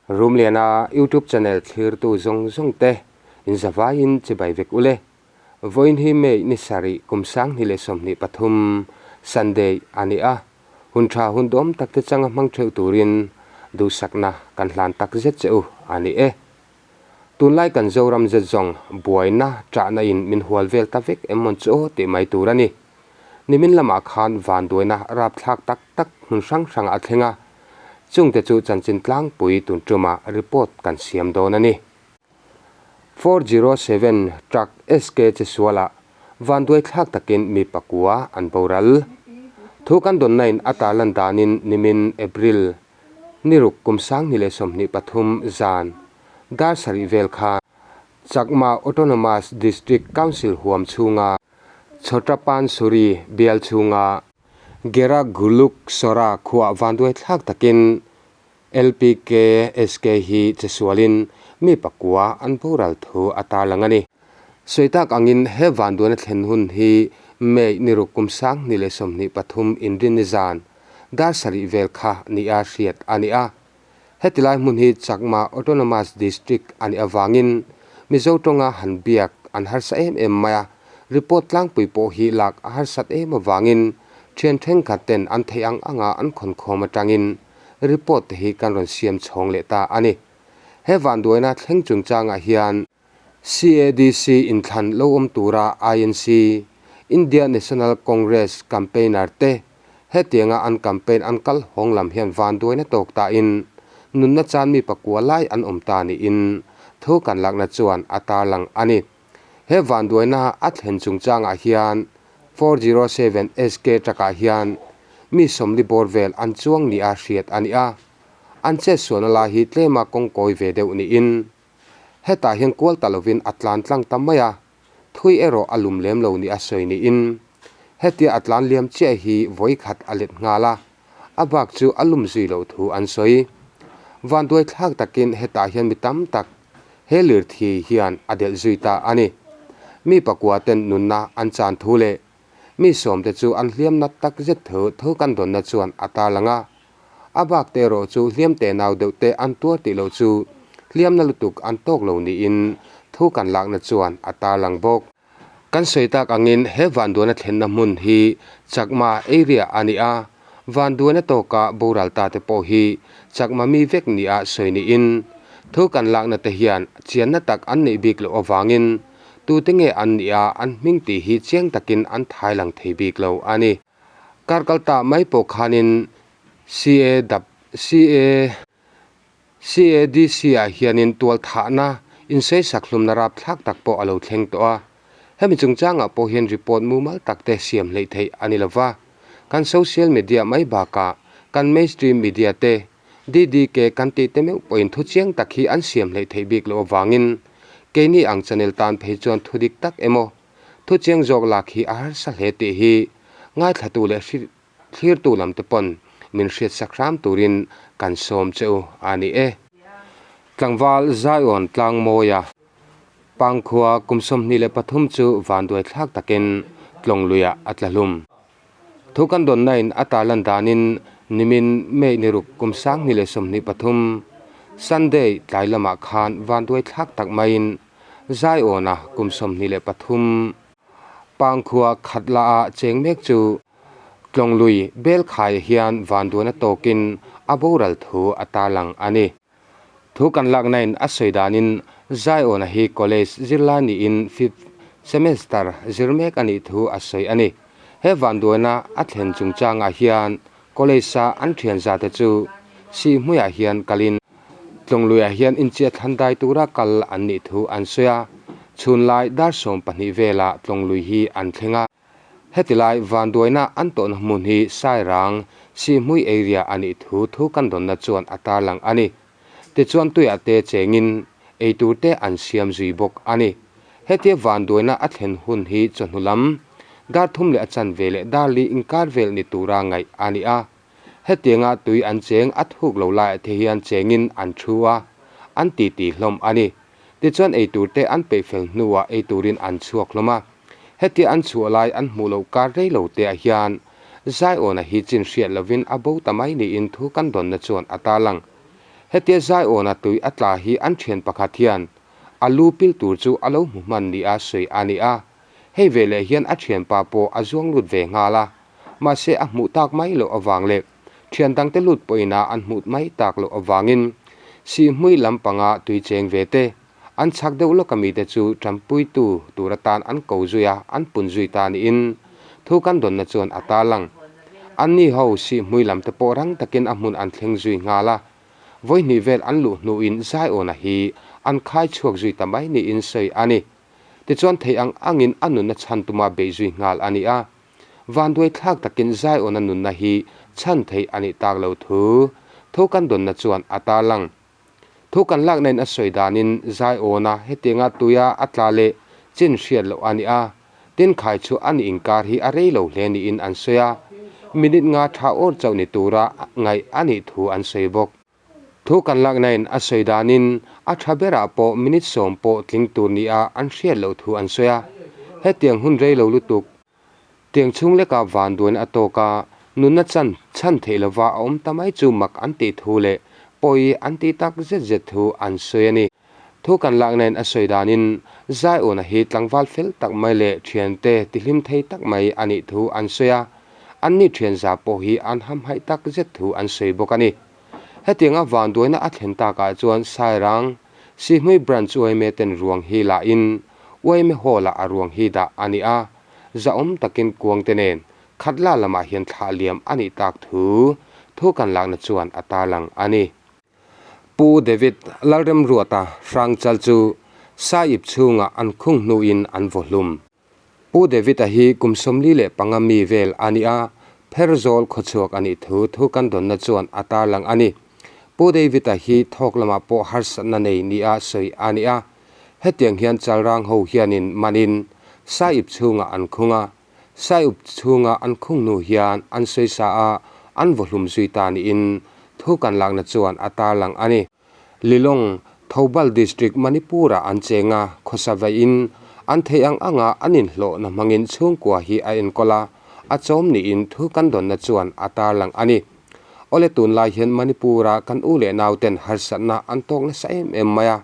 Rumliana YouTube channel thlirtu zawng zawng te inzavaiin chibai vek ule. Vawiin hi May ni sarih kum 2023 Sunday a ni a, hun tha hun duam tak te changa hmang theuh turin duhsakna kan hlan tak zet che u a ni e. Tunlai kan Zoram zet zawng buaina ṭahna in min hual vel ta vek em mawn chu aw tih mai tur a ni. Nimin lamah khan vanduaina rapthlak tak tak hmun hrang hrangah a thleng a, chungte chu chanchin tlangpui tun ṭumah report kan siam dawn a ni. 407 truck SK Chesualah vanduai thlak takin mi pakua an boral. Thu kan dawnnain a tarlan danin nimin April ni ruk kum 2023 zan dar sarih vel khan Chakma Autonomous District Council huam chhunga Chhotrapansuri bial chhunga Gera Guluk Sora khuah vanduai thlak takin LPK SK hi chesualin mi pakua an boral thu a tarlang a ni. Sawi tak angin he vanduaina thlen hun hi May ni ruk kum 2023 inrinni zan dar sarih vel kha nia hriat a ni a. Heti lai hmun hi Chakma Autonomous District a nih avangin Mizo tawnga han biak an harsa em em mai a, report tlangpui pawh hi lak a harsat em avangin thian thenkhat ten an theih ang anga an khawnkhawm atangin report te hi kan rawn siam chhawng leh ta a ni. He vanduaina thleng chungchangah hian CADC inthlan lo awm tura INC, India National Congress, campaigner te hetianga an campaign an kal hawng lam hian vanduaina tawk tain nunna chan mi pakua lai an awm ta niin thu kan lakna chuan a tarlang a ni. He vanduaina a thlen chungchangah hian 407 SK truck-ah hian mi sawmli bawr vel an chuang nia hriat a ni a, an chetsualna lai hi tlema kawngkawi ve deuh niin Hetah hian kual ta lovin a tlan tlang ta mai a, thui erawh a lum lem lo nia sawi niin hetia a tlan liam chiah hi vawi khat a let nghal a, a bak chu a lum zui loh thu an sawi. Vanduai thlak takin hetah hian mi tam tak he lirthei hian a delh zui ta a ni. Mi pakua ten nunna an chan thu leh mi sawmte chu an hliam nat tak zet thu thu kan dawnna chuan a tarlang a. A bak te erawh chu hliam te nau deuh te an tuar tih loh chu hliamna lutuk an tawk lo niin thu kan lakna chuan a tarlang bawk. Kan sawi tak angin he vanduaina thlenna hmun hi Chakma area a ni a, vanduaina tawka boral ta te pawh hi Chakma mi vek nia sawi niin thu kan lakna te hian chianna tak an neih bik loh avangin tute nge an nih a an hming tih hi chiang takin an thai lang thei bik lo a ni. Kar kal ta mai pawh khanin CADC ah hianin tual thahna insawisak hlumna rapthlak tak pawh a lo thleng tawh a. Hemi chungchangah pawh hian report mumal tak te siam hleih theih a ni lova. Kan social media mai bakah kan mainstream media te, DDK kan tih te meuh pawhin thu chiang tak hi an siam hleih theih bik loh avangin keini ang channel tan phei chuan thu dik tak emaw Thu chiang zawk lak hi a harsa hle tih hi ngaithlatu leh thlirtu lam te pawn min hriatsak hram turin kan sawm che u a ni e. Tlangval Zion Tlangmawia Pangkhua kum 23 chu vanduai thlak takin Tlawngluiah a tla hlum. Thu kan dawnnain a tarlan danin nimin May ni ruk kum 2023 Sunday tlai lamah khan vanduai thlak tak maiin Zaiawna kum 23 Pangkhua khat la a cheng mek chu Tlawnglui Belkhaia hian vanduaina tawkin a boral thu a tarlang a ni. Thu kan laknain a sawi danin Zaiawna hi college zirlai niin fifth semester zir mek a nih thu a sawi a ni. He vanduaina a thlen chungchangah hian college-a an thian zate chu Sihhmuiah hian kalin Tlawngluiah hian inchiah thlan dai tura kal an nih thu an sawi a, chhunlai dar 12 velah Tlawnglui hi an thleng a. Heti lai vanduaina an tawhna hmun hi Sairang, Sihhmui area a nih thu thu kan dawnna chuan a tarlang a ni. Tichuan tuiah te chengin eitur te an siam zui bawk a ni. Hetia vanduaina a thlen hun hi chawhnu lam dar thum leh a chanve leh dar li inkar vel ni tura ngaih a ni a. Hetianga tui an cheng a thuk lo laiah te hian chengin an thu a, an titi hlawm a ni. Tichuan eitur te an peih fel hnuah eiturin an chhuak hlawm a. Hetia an chhuah lai an hmuh loh kar rei lo teah hian Zaiawna hi chin hriat lovin a bo ta mai niin thu kan dawnna chuan a tarlang. Hetia Zaiawna tui a tla hi an thian pakhat hian a lu pil tur chu a lo hmu hman nia sawi a ni a. Hei veleh hian a thianpa pawh a zuang lut ve nghal a, mahse a hmuh tak mai loh avang leh thian dangte lut pawhin a an hmuh mai tak loh avangin Sihhmui lampanga tui cheng ve te an chhak deuh lawk ami te chu tanpuitu tur atan an ko zui a, an pun zui ta niin thu kan dawnna chuan a tarlang. Anni ho Sihhmui lam te pawh rang takin a hmun an thleng zui nghal a, vawihnih vel an luh hnuin Zaiawna hi an khai chhuak zui ta mai niin sawi a ni. Tichuan thei ang angin a nunna chhan tuma beih zui nghal a ni a. Vanduai thlak takin Zion-a nunna hi chhan theih a nih tak lo thu thu kan dawnna chuan a tarlang. Thu kan lakna-in a sawi danin Zion-a hetianga tuia a tla leh chin hriat loh a ni a, tin khai chu a ni inkar hi a rei lo hle niin an sawi a, minute nga tha awr chauh ni tura ngaih a nih thu an sawi bawk. Thu kan laknain a sawi danin a tha berah pawh minute sawm pawh tling tur nia an hriat loh thu an sawi a. Hetiang hun rei lo lutuk tiang chhung lekah vanduain a tawk a, nunna chan chhan theih lova a awm ta mai chu mak an tih thu leh pawi an tih tak zet zet thu an sawi a ni. Thu kan laknain a sawi danin Zaiawna hi tlangval fel tak mai leh thiante tihlim thei tak mai a nih thu an sawi a, anni thian za pawh hi an hamhaih tak zet thu an sawi bawk a ni. Hetianga vanduaina a thlen takah chuan Sairang, Sihhmui Branch yma ten ruang hi lah in yma Hall ah a ruang hi dah a ni a, zahawm takin kuangte nen Khatla lamah hian thlah liam a nih tak thu thu kan lakna chuan a tarlang a ni. Pu David Lalremruata Hrangchal chu Saip chhungah an khung hnuin an vaw hlum. Pu David-a hi kum 45 mi vel a ni a, Pherzawl khawchhuak a nih thu thu kan dawnna chuan a tarlang a ni. Pu David-a hi thawk lamah pawh harsatna nei nia sawi a ni a, hetiang hian chalrang ho hianin manin Saip chhungah an khung a, Saiup chhunga an khung hnu hian an sawisa a, an vaw hlum zui ta niin thu kan lakna chuan a tarlang a ni. Lilong, Thoubal District, Manipur-ah an cheng a, khawsa veiin an theih ang anga an inhlawhna hmangin chhungkua hi a enkawl a, a chawm niin thu kan dawnna chuan a tarlang a ni. Awle tunlai hian Manipur-a kan u leh nauten harsatna an tawk nasa em em mai a,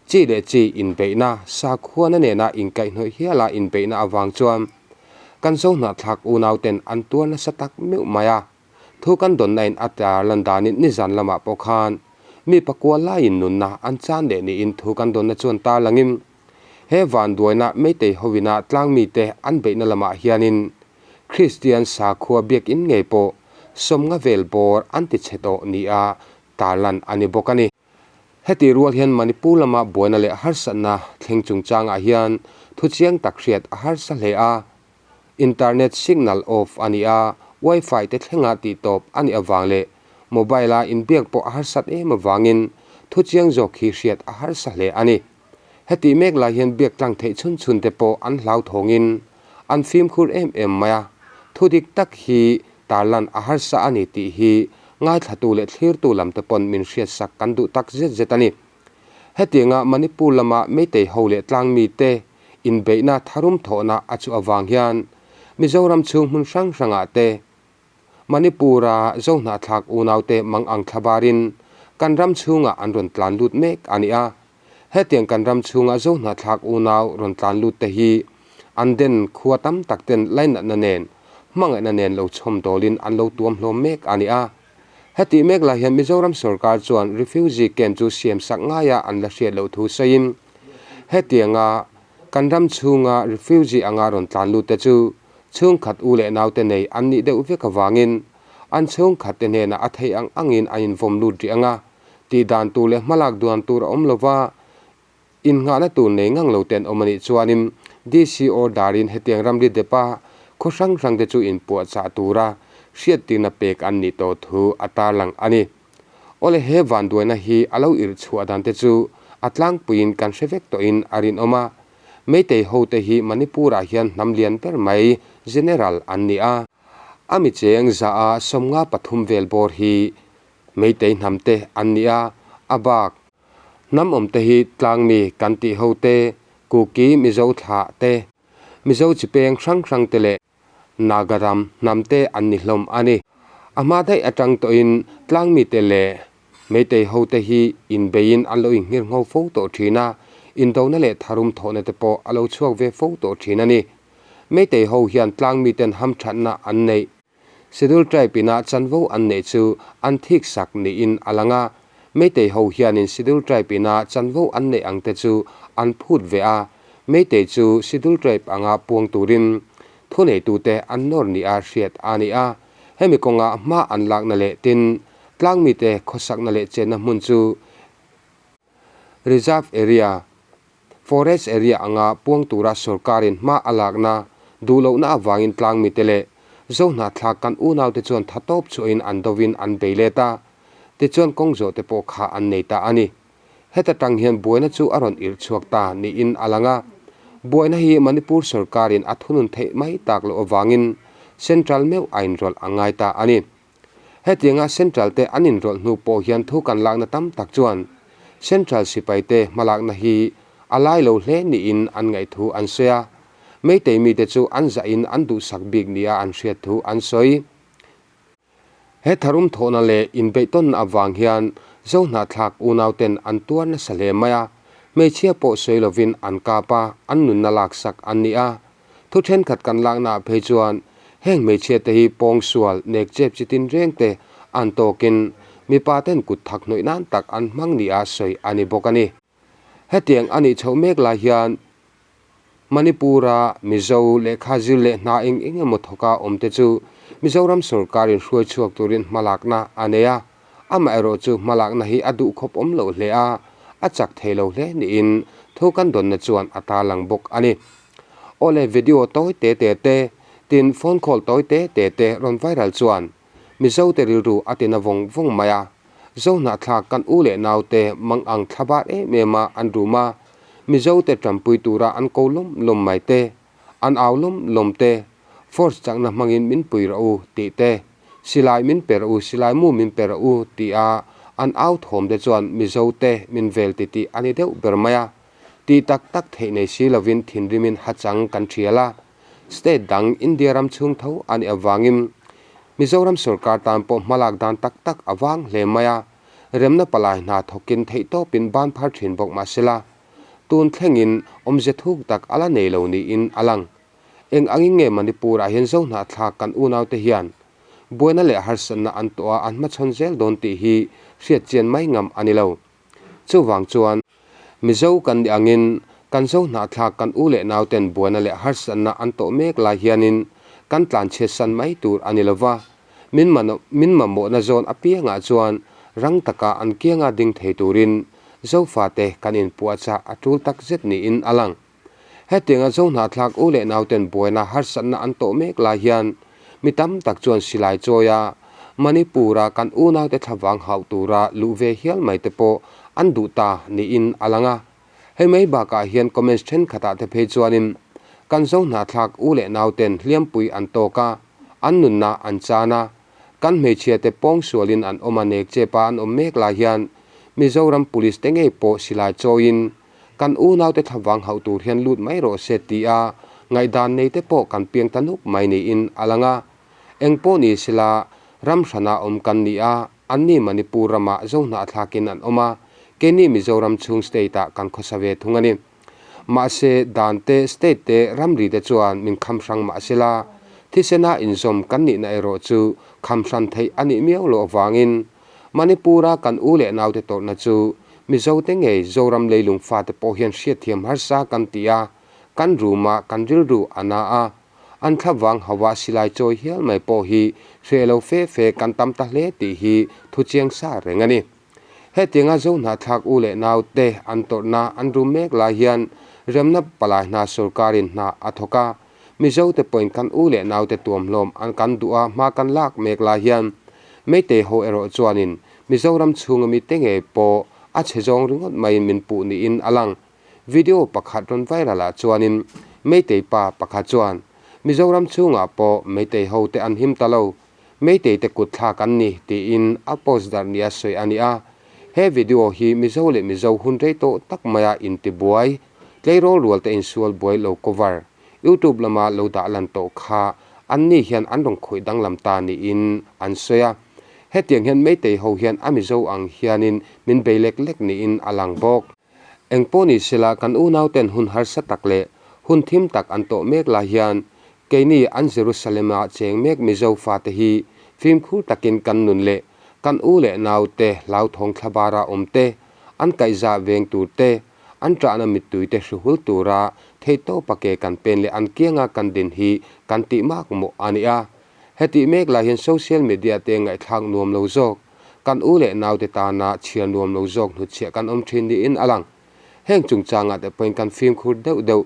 chi leh chi inbeihna, sakhuana nena inkaihhnawih hiala inbeihna avang chuan kan Zohnahthlak unauten an tuar nasa tak meuh mai a. Thu kan dawnna in a tar lan danin nizan lamah pawh khan mi pakua laiin nunna an chan leh niin thu kan dawnna chuan tar langin he vanduaina Meitei hovina tlang mite an beihna lamah hianin Kristian sakhua biakinn ngei pawh sawmnga vel bawr an ti chhe tawh nia tar lan a ni bawk a ni. Heti rual hian Manipur lama buaina leh harsatna thleng chungchangah hian thu chiang tak hriat a harsa hle a. Internet signal off a ni a, Wi-Fi te thlenga tihtawp a nih avang leh mobile-a inbiak pawh a harsat em avangin thu chiang zawk hi hriat a harsa hle a ni. Hetih mek lai hian biak tlang theih chhun chhun te pawh an hlauthawngin an fimkhur em em mai a, thu dik tak hi tarlan a harsa a ni tih hi ngaithlatu leh thlirtu lam te pawn min hriatsak kan duh tak zet zet a ni. Hetianga Manipur lama Meitei ho leh tlangmi te inbeihna tharum thawhna a chu avang hian Mizoram chhung hmun hrang hrangah te Manipur-a Zohnahthlak unaute mang ang thlabarin kan ram chhungah an rawn tlan lut mek a ni a. Hetiang kan ram chhunga Zohnahthlak unau rawn tlan lut te hi an den khua tam tak ten lainatna nen hmangaihna nen lo chhawm dawlin an lo tuam hlawm mek a ni a. Hetih mek lai hian Mizoram sorkar chuan refugee camp chu siam sak ngaia an la hriat loh thu sawiin hetianga kan ram chhunga refugee anga rawn tlan lut te chu chhungkhat u leh naute nei an nih deuh vek avangin an chhungkhat te hnenah a theih ang angin an invawm lut rih anga tih dan tur leh hmalak duan tur a awm lova Innghahna tur nei ngang lo te an awm a nih chuanin DC order-in hetiang ramri depa khaw hrang hrang te chu inpuahchah tura hriattirna pek an nih tawh thu a tarlang a ni. Awle he vanduaina hi a lo irh chhuah dan te chu a tlangpuiin kan hre vek tawhin a rinawm a. Meitei hote hi Manipur-ah hian hnam lian ber mai General an ni a. A mi cheng zaha 53 vel bawr hi Meitei hnam te an ni a, a bak Hnam awm te hi tlangmi kan tih ho te, Kuki Mizo thlah te, Mizo chi peng hrang hrang te leh Naga ram hnam te an ni hlawm a ni. A hma daih atang tawhin tlangmi te leh Meitei hote hi inbeiin an lo inghirngho fo tawh thin a, indona leh tharum thawhna te pawh a lo chhuak ve fo tawh thin a ni. Meitei ho hian tlang miten hamthatna an neih. Schedule Tribe ina chanvo an neih chu an thik sak niin a lang a. Meitei ho hianin Schedule Tribe ina chanvo an neih ang te chu an phut ve a, Meitei chu Schedule Tribe anga puang turin thuneitute an nawr nia hriat a ni a. Hemi kawnga hma an lakna leh tin tlangmite khawsakna leh chenna hmun chu Reserve Area, Forest Area anga puang tura sorkarin hma a lakna duh lohna avangin tlangmite leh Zohnahthlak kan unaute chuan tha tawp chhuahin an dovin an bei let a, tichuan kawng zawh te pawh kha an nei ta a ni. Heta tang hian buaina chu a rawn irh chhuak ta niin a lang a. Buaina hi Manipur sorkarin a thunun theih mai tak loh avangin Central meuh a inrawlh a ngai ta a ni. Hetianga Central te an inrawlh hnu pawh hian thu kan lakna tam tak chuan Central sipaite hmalakna hi a lai lo hle niin an ngaihthu an sawi a. Meitei mite chu an zahin an duhsak bik nia an hriat thu an sawi. He tharum thawhna leh inbeihtawnna avang hian Zohnahthlak unauten an tuar nasa hle mai a, hmeichhia pawh sawi lovin an kap a, an nunna laksak an ni a. Thu thenkhat kan laknaah phei chuan heng hmeichhiate hi pawngsual, nekchep chi tinreng te an tawkin mipaten kut thak hnawih nan tak an hmang nia sawi a ni bawk a ni. Hetiang a nih chhoh mek lai hian Manipur-a Mizo lehkha zir leh hna eng eng emaw thawka awmte chu Mizoram sorkarin hruai chhuak turin hmalakna a nei a, amaherawhchu hmalakna hi a duhkhawp awm loh hle a, a chak thei lo hle niin thu kan dawnna chuan a tarlang bawk a ni. Awle video tawi te te te, tin phone call tawi te te te rawn viral chuan Mizote rilru a tina vawng vawng mai a, Zohnahthlak kan u leh naute mang ang thlabar em em a an rum a, Mizote tanpui tura an ko lawm lawm mai te, an au lawm lawm te, force chakna hmangin min pui rawh u tih te, silai min pe rawh u, silai mu min pe rawh u ti a an au thawm te chuan Mizote min vel titih a ni deuh ber mai a, tih tak tak theih nei si lovin thinrimin hachang kan thial a. State dang India ram chhung tho a nih avangin Mizoram sorkar tan pawh hmalak dan tak tak a vang hle mai a, remna palai hna thawkin theihtawpin ban phar thin bawk mah sela, tun thlengin awmze thuk tak a la nei lo niin a lang. Eng angin nge Manipur-ah hian Zohnahthlak kan unaute hian buaina leh harsatna an tawh a an hmachhawn zel dawn tih hi hriatchian mai ngam a ni lo. Chuvang chuan Mizo kan nih angin kan Zohnahthlak kan u leh nauten buaina leh harsatna an tawh mek lai hianin kan tlanchhiatsan mai tur a ni lova, min min mamawhna zawn apiangah chuan rang taka an kianga ding thei turin Zofate kan inpuahchah a tul takzet niin a lang. Hetianga Zohnahthlak u leh nauten buaina harsatna an tawh mek lai hian mi tam tak chuan silai chawi a, Manipur-a kan unaute thlavang hauh tura luh ve hial mai te pawh an duh ta niin a lang a. Hei mai bakah hian comments thenkhatah te phei chuanin kan Zohnahthlak u leh nauten hliampui an tawk a, an nunna an chan a, kan hmeichhiate pawngsualin an awm a nek chepa an awm mek lai hian Mizoram Police te ngei pawh silai chawiin Kan unaute thlavang hauh tur hian lut mai rawh se ti a ngaihdan nei te pawh kan piang ta nuk mai niin a lang a. Eng pawh ni sela ram hrana awm kan ni a, anni Manipur ramah Zohnahthlakin an awm a, keini Mizoram chhung state ah kan khawsa ve thung a ni. Mahse, dan te, state te, ramri te chuan min kham hrang mah sela, thisena inzawm kan nihna erawh chu kham hran theih a nih miau loh avangin Manipur-a kan u leh naute tawrhna chu Mizote ngei Zoram leilung fate pawh hian hriatthiam harsa kan ti a, kan ruma kan rilru a na a, an thlavang hauha silai chawi hial mai pawh hi hreh lo fe fe kan tam ta hle tih hi thu chiang sa reng a ni. Hetianga Zohnahthlak u leh naute an tawrhna an rum mek lai hian remna palai hna sorkarin hna a thawk a, Mizote pawhin kan u leh naute tuamhlawm an kan duh a hma kan lak mek lai hian Meitei ho erawh chuanin Mizoram chhunga mite ngei pawh a chhe zawng ringawt maiin min puh niin a lang. Video pakhat rawn viral ah chuanin Meitei pa pakhat chuan Mizoram chhungah pawh Meitei ho te an him ta lo, Meitei te kut thlak an ni tiin a post darh nia sawi a ni a. He video hi Mizo leh Mizo hun rei tawh tak maia intibuai Tleirawl rual te insual buai lo cover YouTube lama lo dah lan tawh kha anni hian an rawn khawih danglam ta niin an sawi a. Hetiang hian Meitei ho hian a Mizo ang hianin min bei lek lek niin a lang bawk. Engpawh ni sela kan unauten hun harsa tak leh hun thim tak an tawh mek lai hian keini an Jerusalem-a cheng mek Mizo fate hi fimkhur takin kan nun leh kan u leh naute hlauthawng thlabara awm te, an kaihzah veng tur te, an ṭahna mittui te hrihul tura theihtawpa ke kan pen leh an kianga kan din hi kan tih mak mawh a ni a. Hetih mek lai hian social media te ngaihthlak nuam lo zawk, kan u leh naute tana chhiar nuam lo zawk hnutchhiah kan awm thin niin a lang. Heng chungchangah te pawhin kan fimkhur deuh deuh.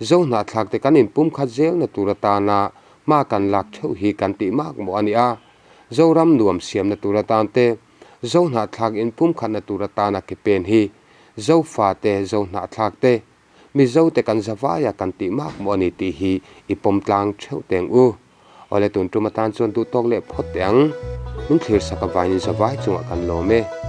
Zo hnahthlak te kan inpumkhat zelna tur atana hma kan lak theuh hi kan tih mak mawh a ni a. Zoram nuam siamna tur atan te, Zo hnahthlak inpumkhatna tur atana ke pen hi Zofa te, Zo hnahthlak te, Mizo te kan zavaia kan tih mak maw a ni tih hi i pawm tlang theuh teng u. Awle tun tum atan chuan duh tawk leh phawt teh ang. Min thlir sak avainin zavai chungah kan lawm e.